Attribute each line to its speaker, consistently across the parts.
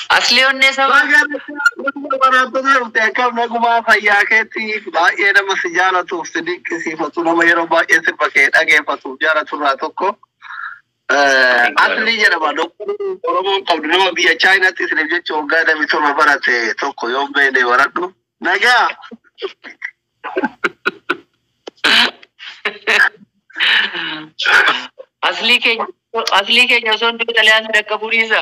Speaker 1: Aslii onnee sabaa.
Speaker 2: Barattoota dhufte, akkam nagumaa, fayyaa keetti? Baay'ee nama si jaalatuuf si dinqisiifatu, nama yeroo baay'ee sirba kee dhageeffatuuf jaalatu irraa tokko. Aslii jedhama, doktorii Oromoon qabdu, nama biyya Chaayinaatti isiniif jecha waggaa 27 barate tokko, yoo beekne baradhu. Nagaa.
Speaker 1: Aslii keenya, aslii keenya osoo hin du'e xalayaan si dhaqqabuu dhiisa.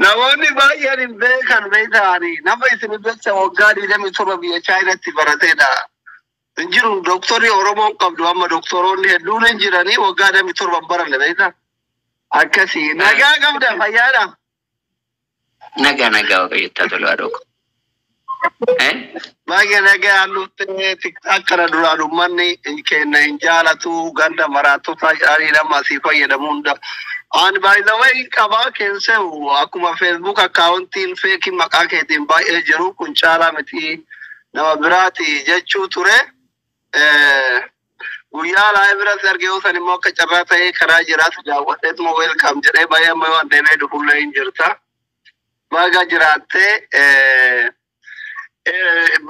Speaker 2: Namoonni baay'een hin beekan beekanii, nama isin jecha waggaa 27 biyya Chaayinaatti barateedha. Hin jiru doktorri Oromoon qabdu, amma doktoroonni hedduun hin jiranii waggaa 27 hin baranne, beektaa? Akkasii, nagaa qabda, fayyaadha.
Speaker 1: Nagaa, nagaa, Waaqayyotti haa tolu, haadha koo.
Speaker 2: Baay'ee nagaa halluu akkana. Duraan uummanni keenya hin jaalatu, ganda maraattota jedhanii nama asii fayyadamu hunda. Ani by the way qabaa keesse'u akkuma Facebook accountiin fake maqaa keetiin baay'ee jiru kun caalaa miti, nama biraati jechuu ture. Guyyaa live biratti argee yoo san immoo akka carraa ta'ee karaa jiraatu daawwadheetuma welcome jedhee, baay'ee amma yoo deemee dhufullee hin jirta. Baga jiraattee.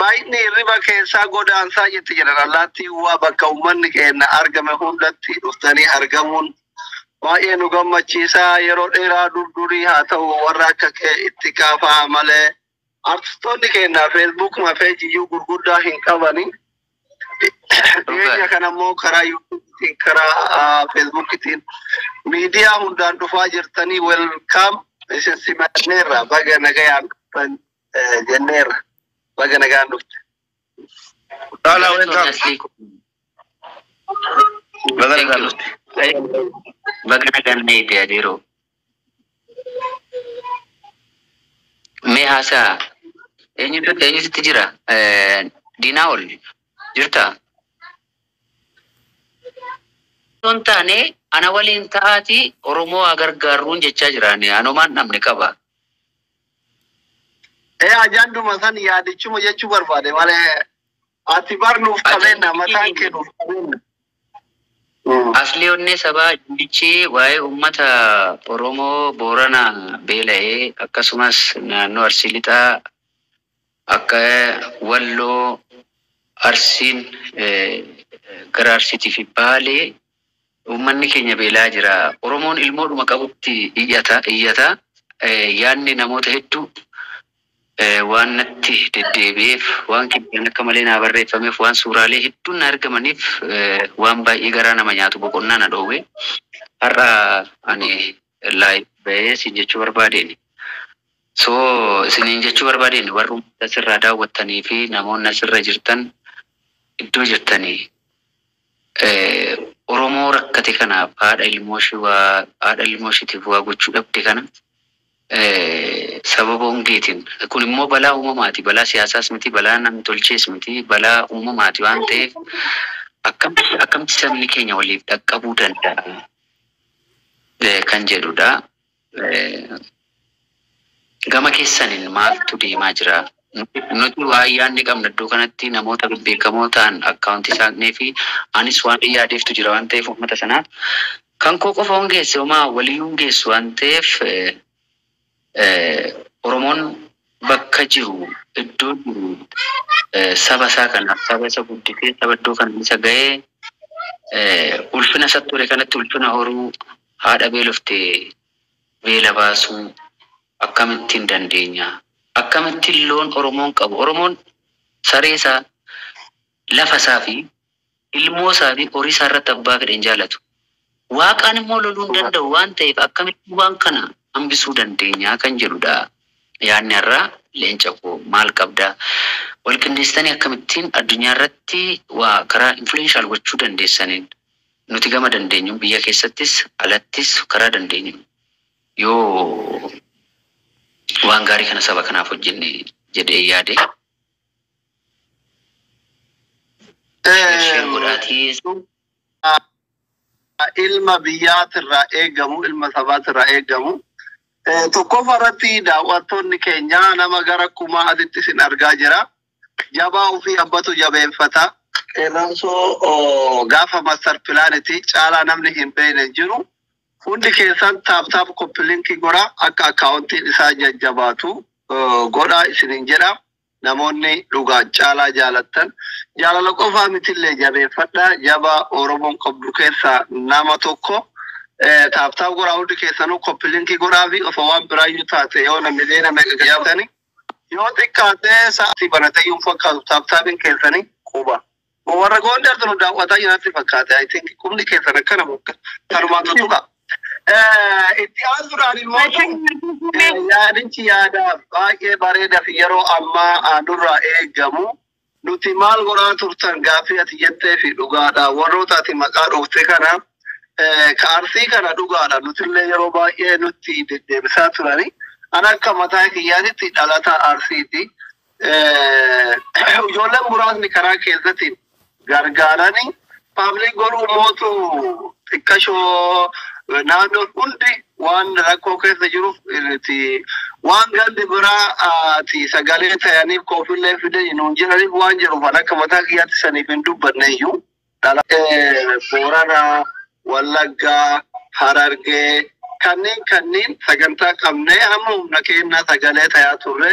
Speaker 2: Baay'inni hirriba keessaa godaansaa jetti jedhan allaattii. Waa bakka uummanni keenya argame hundatti dhuftanii argamuun baay'ee nu gammachiisaa. Yeroo dheeraa durdurii haa ta'u, warra akka kee itti kaafaa malee artistoonni keenya Facebookuma peejiyyuu gurguddaa hin qabani. Dhiyeenya kana immoo karaa YouTubeiitiin, karaa Facebookitiin, miidiyaa hundaan dhufaa jirtanii, welcome, isin simanneerra, baga nagayaan dhuftan jenneerra. Baga nagaan dhufte.
Speaker 3: Caalaa, welcome.
Speaker 1: Aslii koo.
Speaker 3: Baga nagaan dhufte.
Speaker 1: Baga nagaan na eegde, adeeroo. Mee haasaa eenyutu eenyutu jira? Diinaa ol jirtaa? Osoo hin taane ana waliin ta'aatii Oromoo haa gargaarruun jechaa jiraani. Anumaan dhabne qaba.
Speaker 2: Ee, ajanduma san yaadichuma jechuu barbaade malee ati bar nuuf qabeenya mataan kee nuuf qabeenya.
Speaker 1: Aslii onnee sabaa, ajandichi waa'ee uummata Oromoo Boorana beela'ee, akkasumas naannoo Arsii Lixaa akka Walloo, Arsiin gara Arsiitii fi Baalee uummanni keenya beelaa jira. Oromoon ilmoodhuma qabutti iyyata iyyata. Yaadni namoota hedduu waan natti deddeebi'eef, waan kibbaan akka malee naa barreeffameef, waan suuraalee hedduun na argamaniif, waan baay'ee garaa nama nyaatu boqonnaa na dhoowwe. Har'a ani live ba'ee siin jechuu barbaadeen. So isiniin jechuu barbaadeen, warri uummata asirraa daawwattanii fi namoonni asirra jirtan, iddoo jirtanii Oromoo rakkate kanaaf, haadha ilmoo ishee waa haadha ilmoo isheetiif waa gochuu dhabde kana sababa hongeetiin, kun immoo balaa uumamaati, balaa siyaasaas miti, balaa namtolchees miti, balaa uumamaati waan ta'eef, akkamitti akkamitti sabni keenya waliif dhaqqabuu danda'a kan jedhudha. Gama keessaniin maaltu deemaa jira? Nuti waa yaadni qabna, iddoo kanatti namoota bebbeekamoo ta'an accountii isaanii fi anis waan yaadeeftu jira waan ta'eef, uummata sanaaf kan koo qofa hongeesse homaa walii hongeessu waan ta'eef, Oromoon bakka jiru, iddoo jiru, saba isaa kanaaf, saba isa guddisee, saba iddoo kana isa ga'ee, ulfina isa ture kanatti ulfina horuu, haadha beelofte beela baasuu akkamittiin dandeenya? Akkamittiin loon Oromoon qabu? Oromoon saree isaa, lafa isaa fi ilmoo isaa fi horii isaa irratti abbaa fedhe hin jaalatu. Waaqaan immoo loluu hin danda'u waan ta'eef, akkamittiin waan kana hambisuu dandeenya kan jedhudha. Yaadni har'aa, leenca koo, maal qabdaa? Wal qindeessitanii akkamittiin addunyaa irratti waa karaa influential gochuu dandeessaniin, nuti gama dandeenyu biyya keessattis alattis karaa dandeenyu yoo waan gaarii kana saba kanaaf hojjenne jedhee yaade. Share godhaatii.
Speaker 2: Ilma biyyaatirraa eegamu, ilma sabaatirraa eegamu. Tokkoffaa irratti daawwattoonni keenya nama gara 1000 asitti isin argaa jira. Jabaa ofii abbatu jabeeffata. Qeerransoo gaafa master planiti caalaa namni hin beekne hin jiru. Hundi keessan tap tap copy link godhaa, akka akkaawuntiin isaa jajjabaatu godhaa isinin jedha. Namoonni dhugaa Caalaa jaalattan, jaalala qofaa mitillee jabeeffadhaa. Jabaa Oromoon qabdu keessaa nama tokko. Tap tap godhaa, hundi keessanuu copy link godhaa fi osoo waan biraayyuu taate yoo namni deena meeqa gajaabtani. Yoo xiqqaatee sa'aatii banatee yoo fakkaatu tap tapiin keessanii quba. Warra Gondar nu daawwataa jiranatti fakkaate. I think qubni keessan akkana kanumaan tuttuqa. Itti aansuudhaan immoo yaadichi yaada baay'ee bareedaa fi yeroo ammaa nurraa eegamu. Nuti maal godhaa turtan gaaffii ati jettee fi dhugaadha. Warroota ati maqaa dhoofte kana, ka Arsii kana, dhugaadha. Nutillee yeroo baay'ee nutti deddeebisaa turani. Ani akka mataa kiyyaatitti dhalataa Arsiiti. Ijoolleen muraasni karaa keessatti gargaarani. Public godhuu mootu xiqqashoo naannoon hundi waan rakkoo keessa jiruuf itti waan gandi biraa ati sagalee ta'aniif koofillee fide nuun jedhaniif waan jedhuuf an akka mataa kiyyaatti saniif hin dubbanne iyyuu. Booranaa, Wallaggaa, Harargee kanneen sagantaa qabnee hamma humna kennaa sagalee ta'aa turre.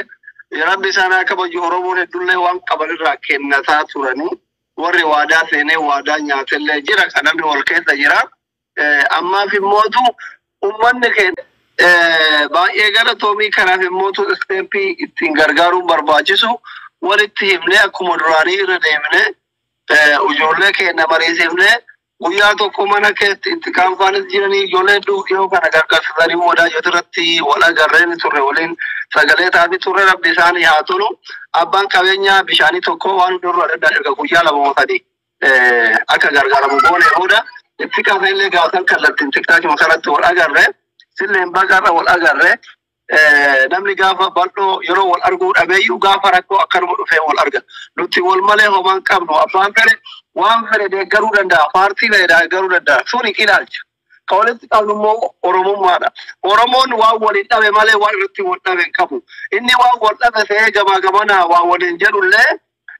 Speaker 2: Rabbi isaan akka kabaju. Oromoon hedduullee waan qaban irraa kennataa turanii, warri waadaa seenee waadaa nyaatellee jira, kan namni wal keessa jira. Ammaaf immootu uummanni keenya baay'ee galatoomii. Kanaaf immootu step ittiin gargaaruun barbaachisu walitti himnee, akkuma duraanii irra deemnee, ijoollee keenya mariisifnee, guyyaa tokko mana keessatti itti kaampaanis jiranii ijoollee hedduu dhiyoo kana gargaarsisanii wadaajota irratti wal agarreen turre, waliin sagalee taafii turre. Rabbi isaanii haa tolu. Abbaan qabeenyaa bishaanii tokko waan durra adda addaa erga guyyaa 2 moo 3 akka gargaaramu goone booda itti qabeellee gaafsan kallattiin TikTokuma kanatti wal agarre, silleen baqarra wal agarre. Namni gaafa bal'oo yeroo wal arguu dhabeeyyuu gaafa rakkoo akkanuma dhufee wal arga. Nuti wal malee homaan qabnu. Abbaan fedhe waan fedhe deeggaruu danda'a. Paartii fedhe deeggaruu danda'a. Suni ilaalcha. Ka walitti qabnu immoo Oromummaadha. Oromoon waan waliin dhabe malee waan irratti wal dhabe hin qabu. Inni waan wal dhabe ta'ee gamaa gamanaa waan waliin jedhullee,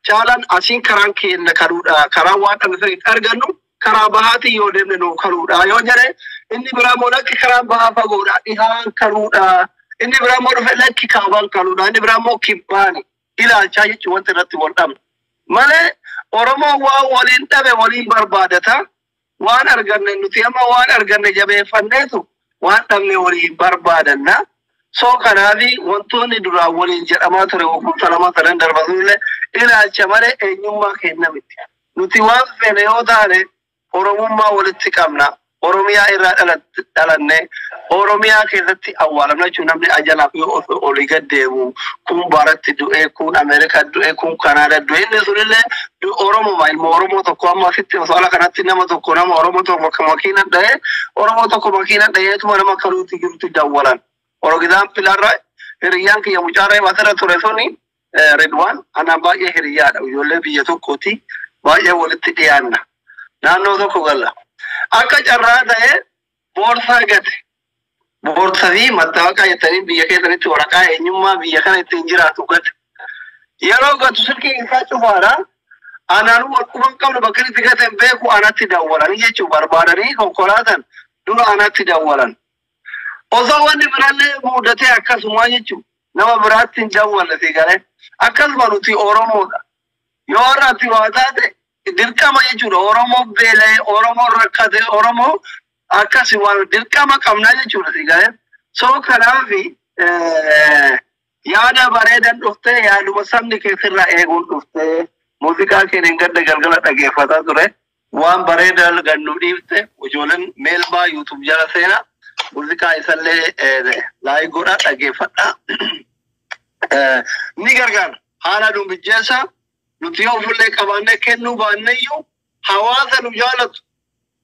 Speaker 2: Caalaan asiin karaan keenya karuudha. Karaan waan dhabe sana itti argannu karaa bahaatiin yoo deemne nuu karuudha yoo jedhe, inni biraa immoo lakki, karaan bahaa fagoodha, dhihaan karuudha. Inni biraa immoo dhufe lakki, kaabaan karuudha. Inni biraa immoo kibbaani. Ilaalchaa jechuun wanti irratti wal dhabne. Malee Oromoon waan waliin dhabe waliin barbaadata. Waan arganne, nuti amma waan arganne jabeeffanneetu waan dhabne waliin barbaadanna. So kanaafi wantoonni duraan waliin jedhamaa ture waggoota 2 sadan darbatanillee ilaalcha malee eenyummaa keenya miti. Nuti waan feene yoo taane Oromummaa walitti qabna. Oromiyaa irraa dhalanne, Oromiyaa keessatti awwaalamna jechuun namni ajalaaf yoo olii gad deemu, kun Baaratti du'ee, kun Ameerikaa du'ee, kun Kanaadaa du'ee, inni sunillee Oromuma, ilma Oromoo tokko. Amma asitti osoo ala kanatti nama tokko, nama Oromoo tokko makiina dha'ee, Oromoo tokko makiina dha'eetuma nama kanuutti jirutti dawwalan. For example, har'a hiriyyaan kiyya mucaa asirra ture suni, Ridwaan, anaan baay'ee hiriyyaadha. Ijoollee biyya tokkooti, baay'ee walitti dhiyaanna. Naannoo tokko galla. Akka carraa ta'ee boorsaa gate. Boorsaa fi mattaawaqaa jettanii biyya keessanitti waraqaa eenyummaa biyya kana ittiin jiraatu gate. Yeroo gatu silkiin isaa cufaadha. Anaan wal quban qabnu, bakka itti gate hin beeku, anatti dawwalanii jechuun barbaadanii konkolaataan dura anatti dawwalan. Osoo wanni biraallee mudatee akkasuma jechuun nama biraatti hin dawwalle si galee. Akkasuma nuti Oromoodha. Yoo har'a ati waa taate dirqama jechuudha. Oromoo beela'ee, Oromoo rakkate, Oromoo akkasi waan dirqama qabnaa jechuudha si galee. So kanaafi yaada bareedan dhuftee, yaaduma sabni keessirraa eeguun dhuftee, muuziqaa keenya gadda galgala dhageeffataa ture. Waan bareedaa gannu dhiifte. Ijoolleen meelbaa YouTube jala seenaa, muuziqaa isallee like godhaa, dhageeffadhaa. Ni gargaara. Haala nu mijjeessa. Nuti yoo ofillee qabaannee kennuu baanneyyuu hawaasa nu jaalatu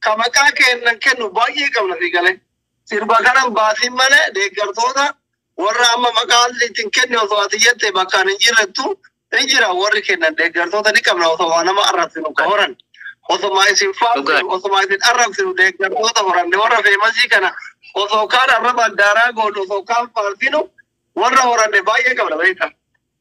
Speaker 2: ka maqaa kennan kennu baay'ee qabna fi galee. Sirba kanan baasiin malee deeggartoota warra amma maqaa ittiin kenne osoo ati jette bakkaan hin jirrettu ni jira, warri kennan deeggartoota ni qabna, osoo nama arrabsinu ka horan. Osoma isin faarsinu, osoma isin arrabsinu deeggartoota horanne. Warra famous kana osoo kaan arraba daaraa goonu, osoo kaan faarsinu, warra horanne baay'ee qabna beektaa.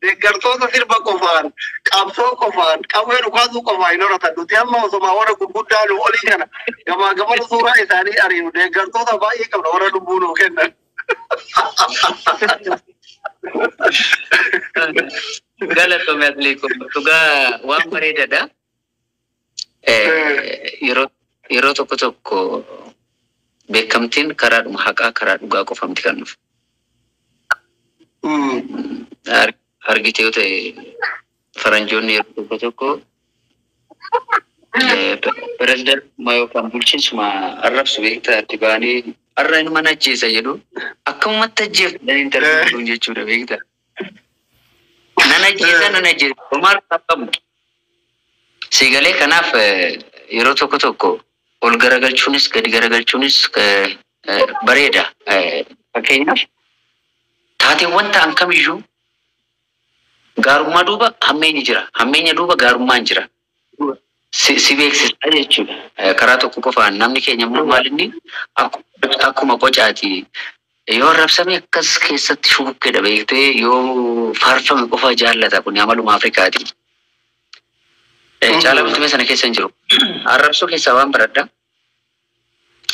Speaker 2: Deeggartoota sirba qofaan, qabsoo qofaan, qawwee dhukaasuu qofaan hin horatan. Nuti amma osoma warra gurguddaa nu olii kana gamaa gamana suuraa isaanii ariinu deeggartoota baay'ee qabna warra lubbuu nuu kennan.
Speaker 1: Galatoomi Atleekom. Dhugaa waan bareedaadha. Yeroo tokko tokko beekamtiin karaadhuma haqaa, karaa dhugaa qofamti kan dhufu. Argite yoo ta'e, faranjoonni yeroo tokko tokko pirezidaantummaa yookaan bulchiinsuma arrabsu, beektaa, itti ba'anii har'a inni mana ajjeesa jedhu, akkamumatti ajjeeftu interview jechuudha, beektaa. Nan ajjeesa, nan ajjeesa, homaa harkaa qabu. Siigalee kanaaf yeroo tokko tokko ol garagalchuunis gadi garagalchuunis bareeda. Fakkeenyaaf, taateewwan ta'an kamiyyuu gaarummaa duuba hammeenyi jira. Hammeenya duuba gaarummaan jira. Si beeksisa jechuudha. Karaa tokko qofaan namni keenya immoo maal inni akkuma qocaati. Yoo arrabsame akkas keessatti shukkedha, beektee, yoo faarfame qofa jaallata, kun amaluma Afrikaati. Caalaa Bultumee sana keessa hin jiru. Arrabsoo keessaa waan baradha.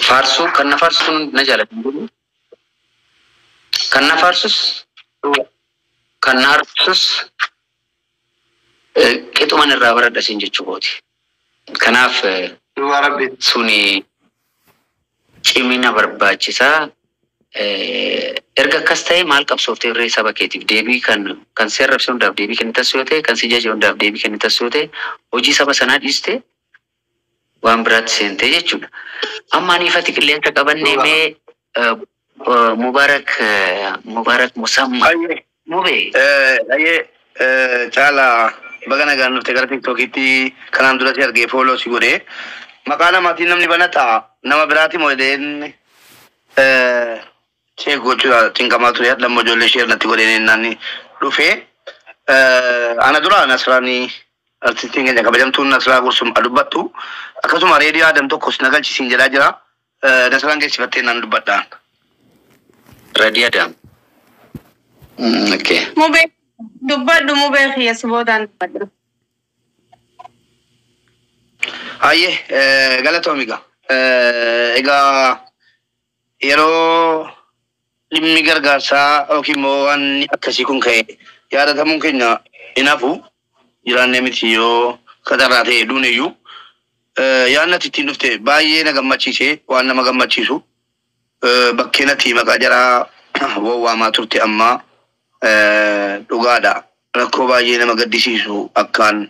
Speaker 1: Faarsuu kan na faarsu na jaalata. Kan na faarsus kan na arrabsus qixuman irraa baradha siin jechuu kooti. Kanaaf
Speaker 2: Dhugaa rabbi.
Speaker 1: suni cimina barbaachisaa. Erga akkas ta'e, maal qabsooftee irree saba keetiif deebii kan si arrabse hundaaf deebii kennitas yoo ta'e, kan si jaje hundaaf deebii kennitas yoo ta'e, hojii saba sanaa dhiiste waan biraatti seentee jechuudha. Amma ani ifatti qilleensa qabannee mee Mubaarak Musamma
Speaker 3: Ayyee.
Speaker 1: Mubee.
Speaker 3: Ayyee, Caalaa, baga nagaan dhufte gara TikTokiitti. Kanaan dura si argee follow si godhee, maqaa namaatiin namni banataa nama biraati moo jedheen check gochuudha cinqamaa ture. Lamma ijoollee ishee natti godheen naanni dhufee ana dura Nasraanii artistiin keenya kabajamtuun Nasraa Gursum dubbattu, akkasuma reediyoo Adam tokkos na galchisiin jedhaa jira. Nasraan geessifattee naan dubbadhaan.
Speaker 1: Radii Adam. Okay.
Speaker 4: Mubee dubbadhu, mubee kiyya, si boodaan dubbadhu.
Speaker 3: Hayyee, galatoomi egaa. Egaa yeroo dhimmi gargaarsaa yookiin immoo waan akkasii kun ka'e yaadatamuun keenya hin hafu, jiraannee miti yoo katarraa ta'e duun iyyuu. Yaadni ati ittiin dhufte baay'ee na gammachiise, waan nama gammachiisu. Bakkeen ati maqaa jaraa wawwaamaa turte amma dhugaadha. Rakkoo baay'ee nama gaddisiisu, akkaan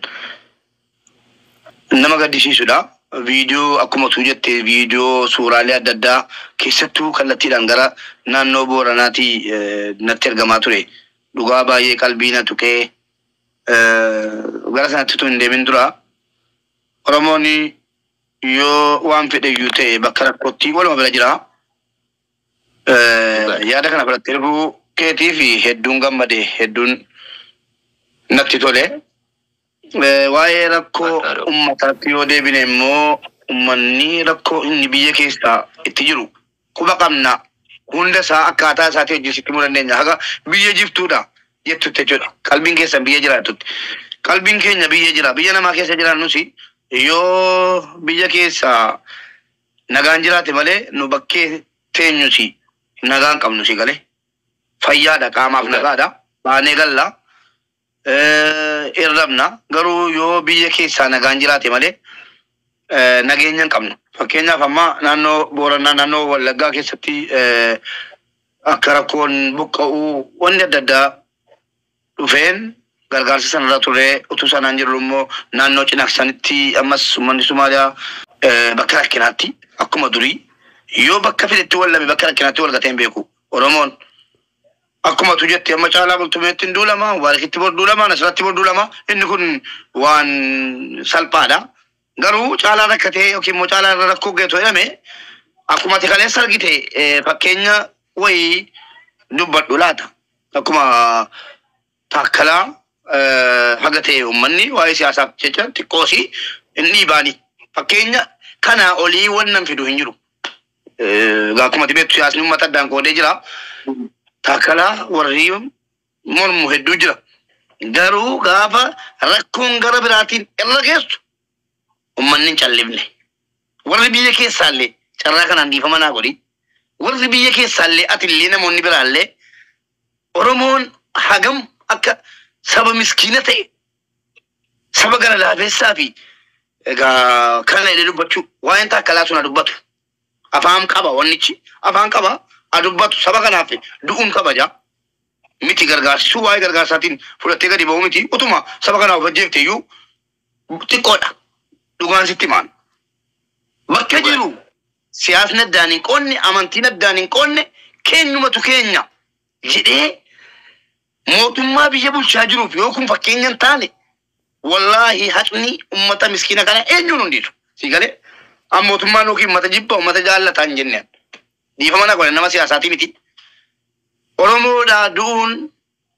Speaker 3: nama gaddisiisudha. Viidiyoo akkuma tu jette, viidiyoo suuraalee adda addaa keessattuu kallattiidhaan gara naannoo Booranaatii natti ergamaa ture. Dhugaa baay'ee qalbii na tuqee. Gara sanatti utuu hin deemin dura, Oromoon yoo waan fedhe iyyuu ta'e bakka rakkootti waluma bira jira. Yaada kana fudhattee dhufuu keetii fi hedduun gammade, hedduun natti tole. Waa'ee rakkoo ummataatti yoo deebine immoo, ummanni rakkoo inni biyya keessaa itti jiru quba qabna. Hunda isaa akkaataa isaatii wajjin sitti himuu dandeenya. Haga biyya jirtuudha jettutti jechuudha. Qalbiin keessan biyya jiraatutti. Qalbiin keenya biyya jira. Biyya namaa keessa jiraannus yoo biyya keessa nagaan jiraate malee nu bakkee teenyusi nagaan qabnu si galee. Fayyaadha, qaamaaf nagaadha. Baanee galla. Irrabna garuu yoo biyya keessaa nagaan jiraate malee nageenya hin qabnu. Fakkeenyaaf, amma naannoo Booranaa, naannoo Wallaggaa keessatti akka rakkoon buqqa'uu wanni adda addaa dhufeen gargaarsa sanarra turre. Utuu sanaan jirru immoo naannoo Cinaaksanitti ammas uummanni Somaaliyaa bakka rakkinaatti akkuma durii yoo bakka fedhetti wallame bakka rakkinaatti wal gatee hin beeku Oromoon. Akkuma tu jette, amma Caalaa Bultumeetti hin duulama, Mubaarakitti bor duulama, Nasratti bor duulama. Inni kun waan salphaadha. Garuu Caalaa rakkatee yookiin immoo Caalaa irra rakkoo geetu jedhame, akkuma ati kaleessa argite fakkeenya wayii dubbadhu laata. Akkuma Taakkalaa haga ta'e uummanni waa'ee siyaasaaf jecha xiqqoosii hin dhiibaani. Fakkeenya kanaa olii wannan fidu hin jiru. Akkuma ati beektu siyaasni uummata addaan qoodee jira. Taakkalaa warri mormu hedduu jira. Garuu gaafa rakkoon gara biraatiin irra geessu uummanni hin callifne. Warri biyya keessaallee carraa kanaan dhiifama naa godhi. Warri biyya keessaallee atillee namoonni biraallee Oromoon hagam akka saba miskiina ta'e, saba gara laafessaa fi egaa kana jedhee dubbachuu waa'een Taakkalaa sun haa dubbatu. Afaan qaba, wannichi afaan qaba, haa dubbatu. Saba kanaaf du'uun kabaja. Miti gargaarsisuu, waa'ee gargaarsaatiin fudhattee gadi ba'uu miti, utuma saba kanaaf of ajjeefte iyyuu xiqqoodha. Dhugaan sitti himaan. Bakka jiru siyaasni addaan hin qoonne, amantiin addaan hin qoonne, keenyumatu keenya jedhee mootummaa biyya bulchaa jiruuf yoo kun fakkeenya hin taane, wallaahi haqni ummata miskiina kana eenyuun hundiitu. Si galee an mootummaan yookiin ummata jibba ummata jaallataa hin jenneen. Dhiifama na godhe, nama siyaasaatii miti. Oromoodhaa du'uun,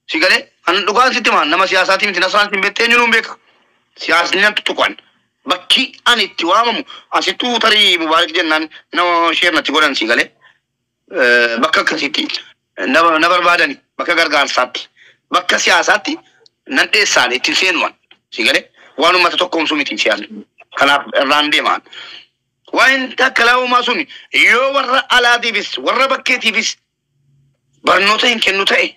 Speaker 3: si galee, an dhugaan sitti himaan, nama siyaasaatii miti. Nasraan sin beekte, eenyuun hin beeka. Siyaasni nan tuttuqan. Bakki ani itti waamamu asittuu tarii Mubaarak jennaan nama sheer natti godhan, si galee. Bakka akkasiitti na barbaadani, bakka gargaarsaatti, bakka siyaasaatti nan dheessaan ittiin seenuwan, si galee, waan uummata tokkoomsuu miti siyaasni. Kanaaf irraan deemaan. Waan Taakkalaa Uumaa sun yoo warra alaatiifis warra bakkeetiifis barnoota hin kennu ta'e,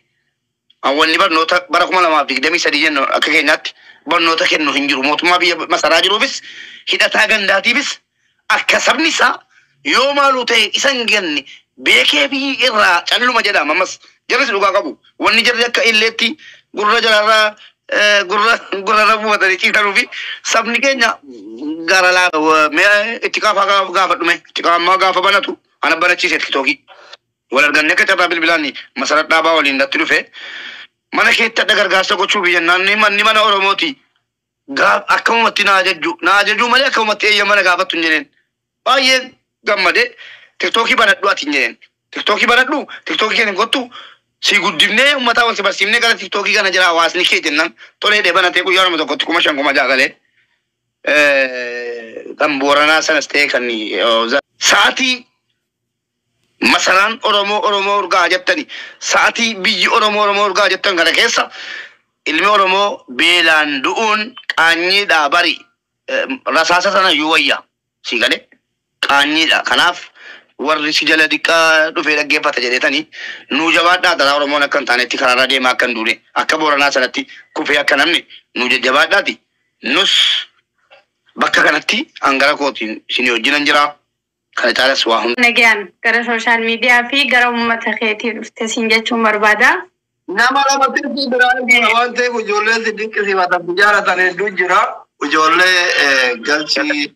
Speaker 3: wanni barnoota bara 2023 jennu akka keenyaatti barnoota kennu hin jiru. Mootummaa biyya masaraa jiruufis hidhataa gandaatiifis akka sabni isaa yoo maaluu ta'e isa hin ganne beekee fi irraa calluma jedhama. Ammas jarris dhugaa qabu. Wanni jarri akka illeetti gurra jalarraa gurra gurrarra buufatanii ciisanuu fi sabni keenya gara laafa. Mee itti qaafaa gaafadhu, mee itti qaammaa gaafa banatu ana banachiise TikTokii. Wal arganne akka carraa bilbilaan Masarat Dhaabaa waliin natti dhufe, mana keetti adda gargaarsa gochuu biyya naanni manni mana Oromooti. Gaaf akkamumatti na ajajju, na ajajuu malee akkamumatti eeyyama na gaafattu hin jedheen. Baay'ee gammadee, TikTokii banadhu ati hin jedheen. TikTokii banadhu, TikTokii keenya kottu si guddifnee uummataa wal si barsiifnee gara TikTokii kana jira hawaasni kee jennaan tolee dhee banatee guyyaa nama tokkotti 5,000 6,000 galee. Kan Booranaa sanas ta'e kan sa'atii masaraan Oromoo Oromoo urgaa jettani, sa'atii biyyi Oromoo Oromoo urgaa jettan kana keessa ilmi Oromoo beelaan du'uun qaanyiidhaa bari, rasaasa sana iyyuu wayya, si galee, qaanyiidha. Kanaaf warri si jala diqqaa dhufee dhaggeeffata jedheetanii nuu jabaadhaa taraa Oromoon akka hin taanetti karaarra deemaa akka hin duune, akka Booranaa sanatti kufee akka namni nuu jajjabaadhaati. Nus bakka kanatti hangara kootiin isinii wajjinan jira. Kana caalas waa hunda.
Speaker 4: Nagaan gara social media fi gara uummata keetii dhufte siin jechuun barbaada.
Speaker 2: Nama lama tirfii biraa jira waan ta'eef ijoolleen si dinqisiifatan, si jaalatan hedduu jira. Ijoollee galchii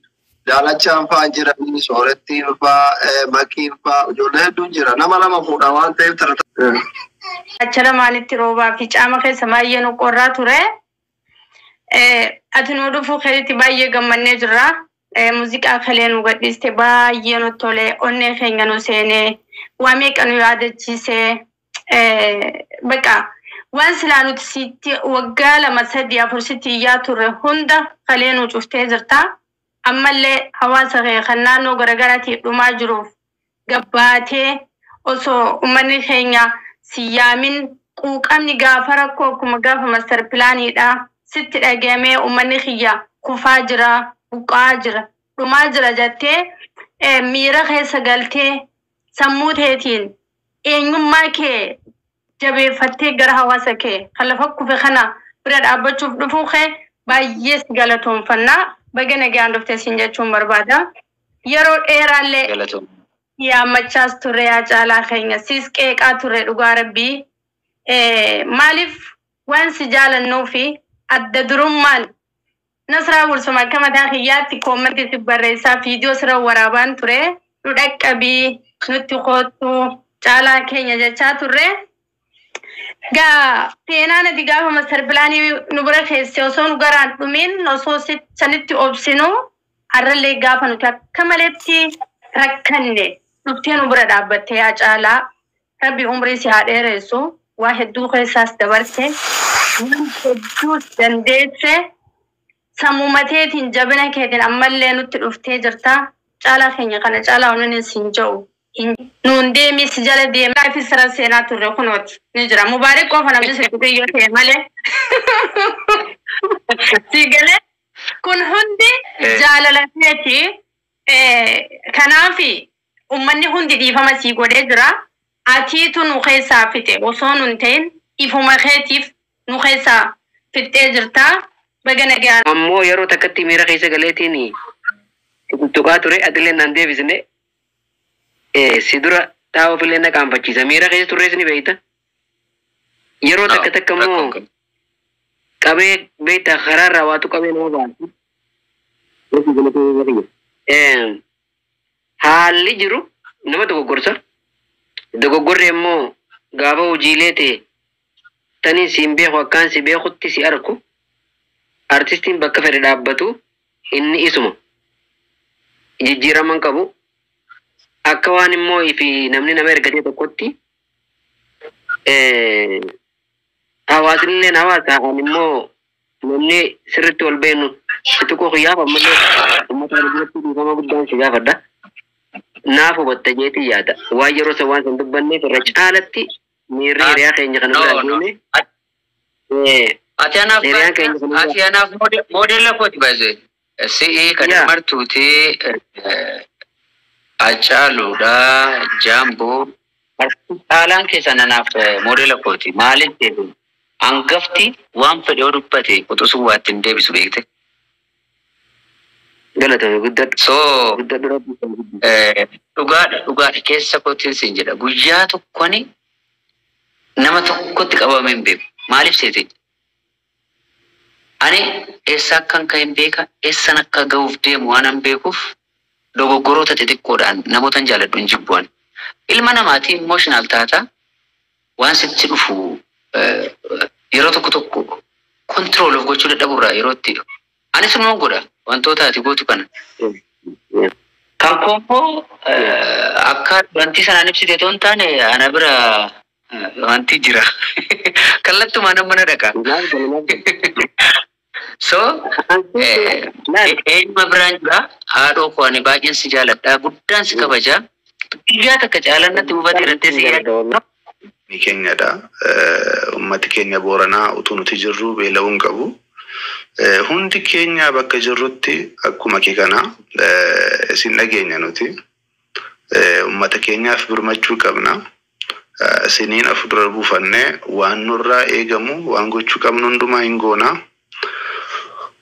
Speaker 2: Daalachaan fa'aa jiranii, Soorettiin fa'aa, Makiin fa'aa, ijoollee hedduun jira. Nama lama fuudha waan ta'eef tara.
Speaker 4: Acha lamaanitti roobaa fi caama keessa baay'ee nu qorraa ture. Ati nu dhufuu keetitti baay'ee gammannee jirra. Muuziqaa kalee nu gadhiiste baay'ee nu tole, onnee keenya nu seenee, waa meeqa nu yaadachiisee, bakka waan silaa nuti sitti waggaa 2 3 4 sitti iyyaa turre hunda kalee nu cuftee jirta. Ammallee hawaasa kee kan naannoo garaagaraatii dhumaa jiruuf gabbaatee osoo uummanni keenya si yaamin, quuqamni gaafa rakkoo akkuma gaafa master planiidha sitti dhaga'amee, uummanni kiyya kufaa jira, buqqa'aa jira, dhumaa jira jettee miira keessa galtee sammuu teetiin eenyummaa kee jabeeffattee gara hawaasa kee kan lafa kufe kana bira dhaabbachuuf dhufuu kee baay'ee si galatoonfannaa. Baga nagaan dhufte siin jechuun barbaada. Yeroo dheeraallee
Speaker 1: Galatoom.
Speaker 4: yaammachaas turre, yaa Caalaa keenya, siis qeeqaa turre, dhugaa rabbii. Maaliif waan si jaalannuu fi adda durummaan Nasraa Gursuma akka mataa kiyyaatti commentii si barreessaa, viidiyoo sirra waraabaan ture, nu dhaqqabii, nutti koottu Caalaa keenya jechaa turre. Gaa seenaan ati gaafa master planii nu bira keesse osoo nu garaan dhumin, osoo sanitti obsinu, har'allee gaafa nuti akka maletti rakkanne dhuftee nu bira dhaabbatte. Yaa Caalaa, rabbi umrii si haa dheeressu. Waa hedduu keessaas dabarte, waan hedduus dandeesse, sammuu mateetiin jabina keetiin ammallee nutti dhuftee jirta. Caalaa keenya, kana caalaa waan siin jedhu Nuun deemii si jala deemaa fi sira seenaa turre kunooti ni jira. Mubaarik qofa namni si tuqee yoo ta'e malee. Si galee kun hundi jaalala keeti. Kanaafi uummanni hundi dhiifama sii godhee jira. Atiitu nu keessaa fixe osoo nun ta'in ifuma keetiif nu keessaa fixxee jirta. Baga nagaan.
Speaker 1: Ammoo yeroo takkatti miira keessa galeetiin tuttuqaa ture, atillee naan deebisne, si dura taa'uuf illee na qaanfachiisa. Miira keessa turrees ni beeyta. Yeroo takka takka immoo qabee beeyta, karaarraa waatu qabee nama baasa. Haalli jiru nama dogoggorsa. Dogoggorri immoo gaafa hojiilee ta'e tanii siin beeku, akkaan si beekutti si arku, artistiin bakka fedhe dhaabbatu inni isuma jijjiiraman qabu, akka waan immoo fi namni nama ergatee tokkotti hawaasni illee hawaasa. Ani immoo namni sirriitti wal beeknu si tuquu kiyyaaf ammallee uummata kana biratti dhiifama guddaan si gaafadha. Naaf hubatta jeetii yaada. Waan yeroo san waan san dubbanneef irra caalatti miirri hiriyaa keenya kana biraa deeme.
Speaker 5: Ati anaaf
Speaker 1: Hiriyaan keenya kana biraa.
Speaker 5: Ati anaaf moodela kooti baay'ee. Si'i kan martuuti, Hacaaluudha, Jaamboo. Caalaan keessan anaaf moodela kooti. Maaliif jedhu, hangafti waan fedhe yoo dubbate quxisuu waa ittiin deebisu beekte.
Speaker 1: Galatame guddadhu.
Speaker 5: So
Speaker 1: Guddadhu, rabbi kan guddisu.
Speaker 5: Dhugaadha, dhugaadha, keessa kootiin siin jedha. Guyyaa tokkoni nama tokkotti qabamee hin beeku. Maaliif seete? Ani eessa akkan ka'e hin beeka, eessan akka ga'uuf deemu waan an beekuuf dogoggoroota xixiqqoodhaan namoota hin jaaladhu hin jibbu ani. Ilma namaatii emotional taata, waan sitti dhufu yeroo tokko tokko control of gochuu dadhaburraa yeroo itti anis immoo godha wantoota ati gootu kana. Kan koo immoo akka wanti sanaan ibsite otoo hin taane ana bira wanti jira. Kallattumaan amma na dhaqa. So eenyuma biraan jira, haadhoo koo, ani baay'een si jaaladha, guddaan si kabaja. Guyyaa takka caalaan natti hubatee irratti si yaada.
Speaker 6: Ni keenyadha. Uummati keenya Booranaa utuu nuti jirru beela'uu hin qabu. Hundi keenya bakka jirrutti akkuma kee kana isin dhageenya nuti. Uummata keenyaaf birmachuu qabna. Isiniin of dura buufannee waan nurraa eegamu, waan gochuu qabnu hundumaa hin goona.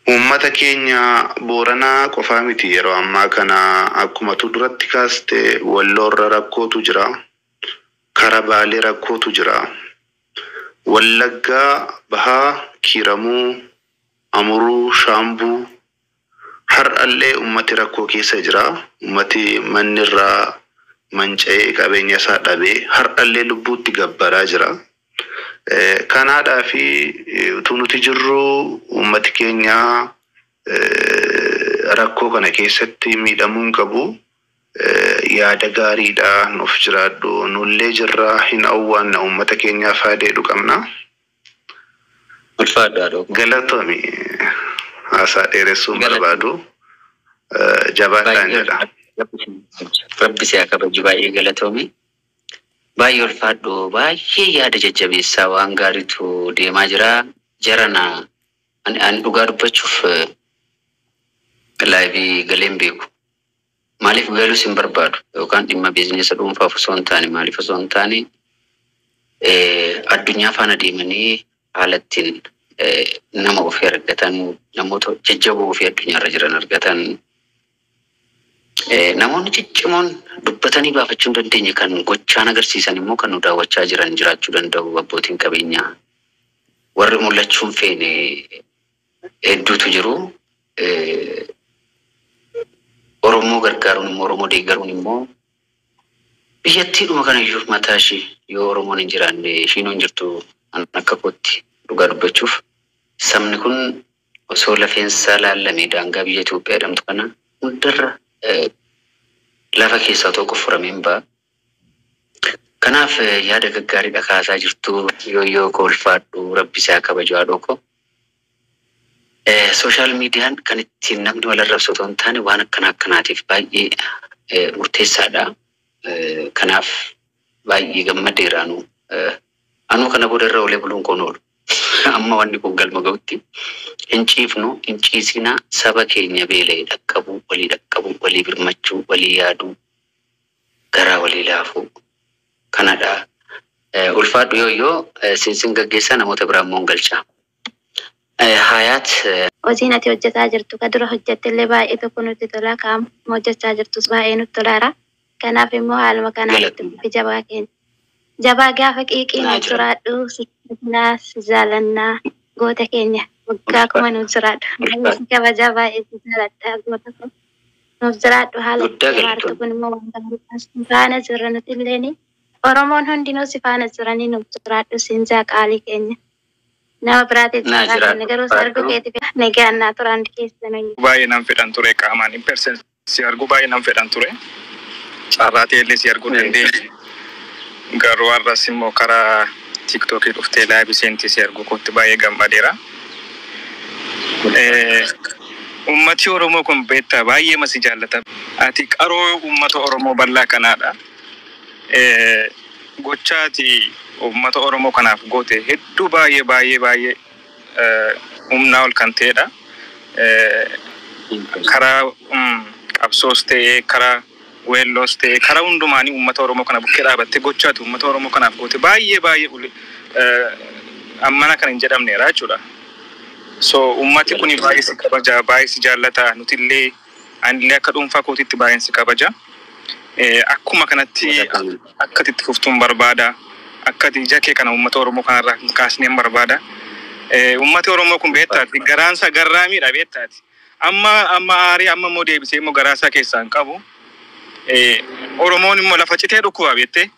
Speaker 6: Uummata keenya Booranaa qofaa miti, yeroo ammaa kana akkuma tu duratti kaaste Walloorra rakkootu jira. Kara Baalee rakkootu jira. Wallaggaa Bahaa, Kiiramuu, Amuruu, Shaambuu har'allee uummati rakkoo keessa jira. Uummati manni irraa manca'ee qabeenya isaa dhabee har'allee lubbuutti gabbaraa jira. Kanaadhaa fi utuu nuti jirru uummati keenya rakkoo kana keessatti miidhamuu hin qabu. Yaada gaariidha, nuuf jiraadhu, nullee jirra, hin awwaanna, uummata keenyaaf faayidaa qabna.
Speaker 5: Ulfaadhu, haadhoo koo.
Speaker 6: Galatoomi, haasaa dheeressuu hin barbaadu. Jabaadhaan jedha.
Speaker 5: Rabbi si haa kabaju, baay'ee galatoomi. Baay'ee ulfaadhu, baay'ee yaada jajjabeessaa, waan gaariitu deemaa jira. Jarana ani dhugaa dubbachuuf live galee hin beeku. Maaliif galuus hin barbaadu, yookaan dhimma business dhuunfaaf osoo hin taane, maaliif osoo hin taane, addunyaa faana deemanii haala ittiin nama ofii argatan, namoota jajjaboo ofii addunyaarra jiran argatan, namoonni ciccimoon dubbatanii baafachuu hin dandeenye kan gochaan agarsiisan immoo kan nu daawwachaa jiran jiraachuu danda'u. Abbootiin qabeenyaa warri mul'achuu hin feene hedduutu jiru. Oromoo gargaaruun immoo, Oromoo deeggaruun immoo biyyattiidhuma kana iyyuu mataa ishii, yoo Oromoon hin jiraanne ishiin hin jirtu. An akka kootti dhugaa dubbachuuf sabni kun osoo lafeensaa laallamee daangaa biyya Itoophiyaa jedhamtu kana hundarra lafa keessaa tokko furamee hin ba'a. Kanaaf yaada gaggaariidha kaasaa jirtu, yoo koo, ulfaadhu, rabbi isaa kabaju, haadhoo koo. Social mediaan kan ittiin namni wal arrabsu otoo hin taane waan akkana akkanaatiif baay'ee murteessaadha. Kanaaf baay'ee gammadeera anuu. Anuu kana booda irra olee buluun koon oolu. Amma wanni kun galma ga'utti hin ciifnu, hin ciisinaa, saba keenya beela'e dhaqqabuu, walii dhaqqabuu, walii birmachuu, walii yaaduu, garaa walii laafuu kanadha. Ulfaadhu yoo siinsin gaggeessaa, namoota biraa immoo hin galcha. Hayaat.
Speaker 7: Hojiin ati hojjetaa jirtu ka dura hojjette illee baay'ee tokko nutti tola. Ka amma hojjechaa jirtus baay'ee nutti tolaara. Kanaaf immoo haaluma kanaan itti fufi, jabaa keenya. Jabaa gaafa qiiqii,
Speaker 5: Naa
Speaker 7: nuuf
Speaker 5: jira.
Speaker 7: jiraadhu, si kabajnaa, si jaalannaa, goota keenya waggaa 1000 nuuf jiraadhu. Baay'ee si kabajaa, baay'ee si jaaladha, goota koo. Nuuf jiraadhu, haala itti
Speaker 5: Guddaa
Speaker 7: deemaa jirtu
Speaker 5: galatoomna.
Speaker 7: kun immoo waan gaariidha. Si faana jirra nuti illeeni. Oromoon hundinuu si faana jiranii, nuuf jiraadhu siinjaa, qaalii keenya. Nama biraatiif
Speaker 5: Naa
Speaker 7: carraa kenna
Speaker 5: jiraadhu.
Speaker 7: garuu si arguu
Speaker 5: Ulfaadhu.
Speaker 7: keetiif nagaan naa tura hundi keessanuu.
Speaker 8: Baay'ee nan fedhan ture qaamaan in person si arguu, baay'ee nan fedhan ture. Carraa ta'ellee si arguu dandeenye. Garuu har'as immoo karaa TikTokii dhuftee live seentii si arguu kootti baay'ee gammadeera. Ummati Oromoo kun beektaa baay'ee masi jaallata. Ati qaroo uummata Oromoo bal'aa kanaadha. Gocha ati uummata Oromoo kanaaf goote hedduu baay'ee baay'ee baay'ee humnaa ol kan ta'edha. Karaa qabsoos ta'ee, karaa weelloos ta'ee, karaa hundumaanii uummata Oromoo kana bukkee dhaabattee gochaati uummata Oromoo kanaaf goote baay'ee baay'ee ammana kan hin jedhamneera jechuudha. So uummati kun baay'ee si kabaja, baay'ee si jaallata. Nutillee, anillee akka dhuunfaa kootiitti baay'een si kabaja. Akkuma kanatti akka itti fuftuun barbaada. Akka ati ija kee kana uummata Oromoo kanarraa hin kaasneen barbaada. Uummati Oromoo kun beektaati garaansa garraamiidha beektaati. Amma amma aarii amma immoo deebisee immoo garaasaa keessaa hin qabu. Oromoon immoo lafa citee dhukkuba beektee,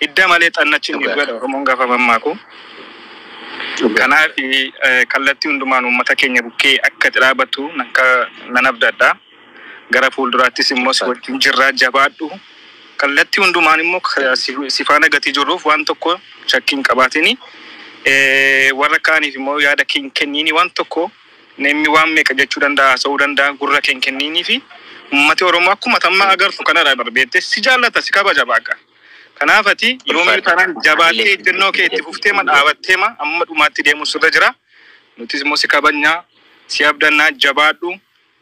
Speaker 8: hidda malee xannachi hin
Speaker 5: Dhugaadha.
Speaker 8: dhugadha Oromoon gaafa mammaaku. Kanaaf kallattii hundumaan uummata keenya bukkee akka itti dhaabattu nan abdadha. Gara fuulduraattis immoo si wajjin jirraa, jabaadhu. Kallattii hundumaan immoo si faana gatii jirruuf waan tokko shakkii hin qabaatini. Warra kaaniif immoo yaada kee hin kenniini. Waan tokko namni waan meeqa jechuu danda'a, haasa'uu danda'a, gurra kee hin kenniinii fi uummati Oromoo akkuma tamma agartu kanarraa barbeette si jaallata, si kabaja baqa. Kanaaf ati yoomiyyuu taanaan jabaattee ejjennoo kee itti fuftee ma dhaabattee ma amma dhumaatti deemu sirra jira. Nutis immoo si kabajnaa, si abdannaa, jabaadhu.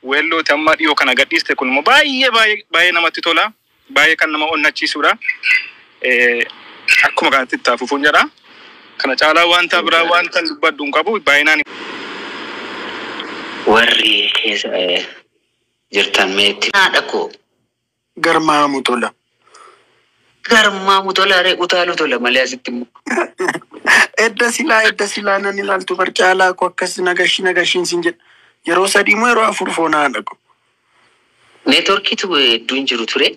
Speaker 8: Weellooti amma dhiyoo kana gadhiiste kun immoo baay'ee baay'ee baay'ee namatti tola. Baay'ee kan nama onnachiisudha. Akkuma kanatti itti hafuufuun jedha. Kana caalaa wanta biraa wanta dubbadhu hin qabu baay'inaan.
Speaker 5: Warri keessa jirtan meetti haadha koo.
Speaker 9: Garmaamu tola.
Speaker 5: Garmaamu tola ree, utaalu tola malee asitti immoo.
Speaker 9: Edda silaa nan ilaaltu bar, caalaa koo, akkas nagashi nagashiin sin jedha. Yeroo 3 moo yeroo 4 foon haadha koo.
Speaker 5: Neetworkiitu hedduu hin jiru ture.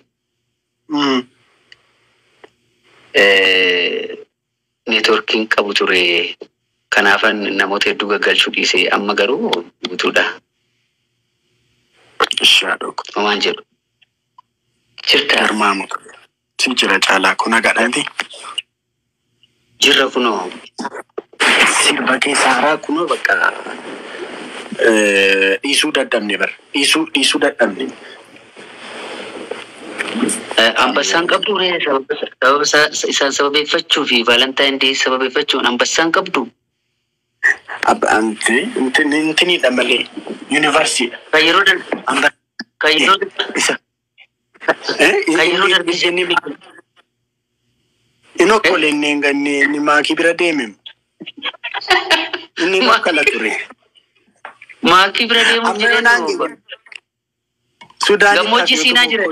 Speaker 5: Neetworkiin qabu ture. Kanaafan namoota hedduu gaggalchuu dhiise, amma garuu guutuudha.
Speaker 9: Ishi haadha koo.
Speaker 5: Homaan jedhu. Jirta.
Speaker 9: Garmaamu tola. Si jira, caalaa koo, nagaadha miti.
Speaker 5: Jirra kunoo.
Speaker 9: Sirba keessa haaraa kunoo bakka dhiisuu dadhabne bar. Dhiisuu dadhabne.
Speaker 5: Ambassaan qabdu ree, sababa isaan sababeeffachuu fi Valentine Day sababeeffachuun ambassaan qabdu.
Speaker 9: Abba anti intiniidha malee yuunivarsiidha.
Speaker 5: Kan yeroo darbe
Speaker 9: Amba
Speaker 5: kan yeroo
Speaker 9: isa.
Speaker 5: kan yeroo darbe
Speaker 9: Inni inni okkole, inni maakii bira deeme. Inni okkala ture.
Speaker 5: Maakii bira deemuuf
Speaker 9: Amma yoo naan
Speaker 5: jedhee
Speaker 9: Sudaanii
Speaker 5: gammoojjii Siinaa jira.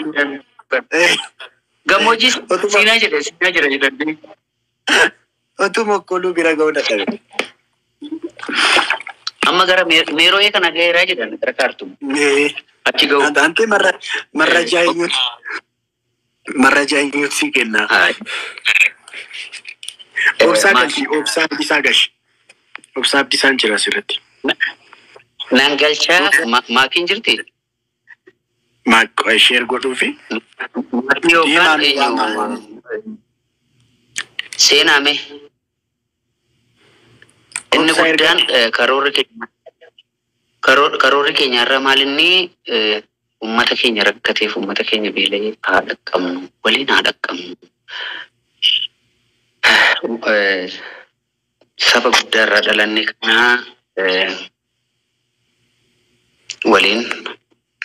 Speaker 5: Gammoojjii Siinaa jedhe, Siinaa jira jedhanii.
Speaker 9: Otuma okkoluu bira ga'uu dadhabe.
Speaker 5: Amma gara Meeroo'ee kana ga'eeraa jedhan, gara Kaartum. Achi ga'u.
Speaker 9: Ante marrajaa eenyuti? Marrajaa eenyuti sii kenna? Obsaa gashi, Obsaa Abdiisaa gashi. Obsaa Abdiisaan jira asirratti.
Speaker 5: Naan galchaa, maakiin jirti?
Speaker 9: Maaqqa ishee godhuufi.
Speaker 5: Maakii yookaan
Speaker 9: Deemaa
Speaker 5: eenyu? Seenaame. Inni
Speaker 9: Obsaa
Speaker 5: guddaan karoorri keenya karoorri keenya irra maal inni Uummata keenya rakkateef, uummata keenya beela'eef haa dhaqqabnu, waliin haa dhaqqabnu. Saba guddaa irraa dhalanne kanaa waliin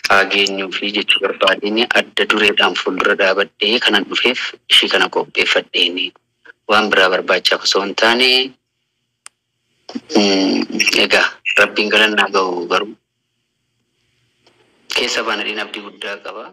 Speaker 5: haa geenyuu fi jechuu barbaadeen adda dureedhaan fuuldura dhaabadhee kanan dhufeef ishii kana qopheeffadheeni. Waan biraa barbaachaaf osoo hin taane, egaa rabbiin galannaa ga'u, garuu keessa baanadhiin abdii guddaa qaba.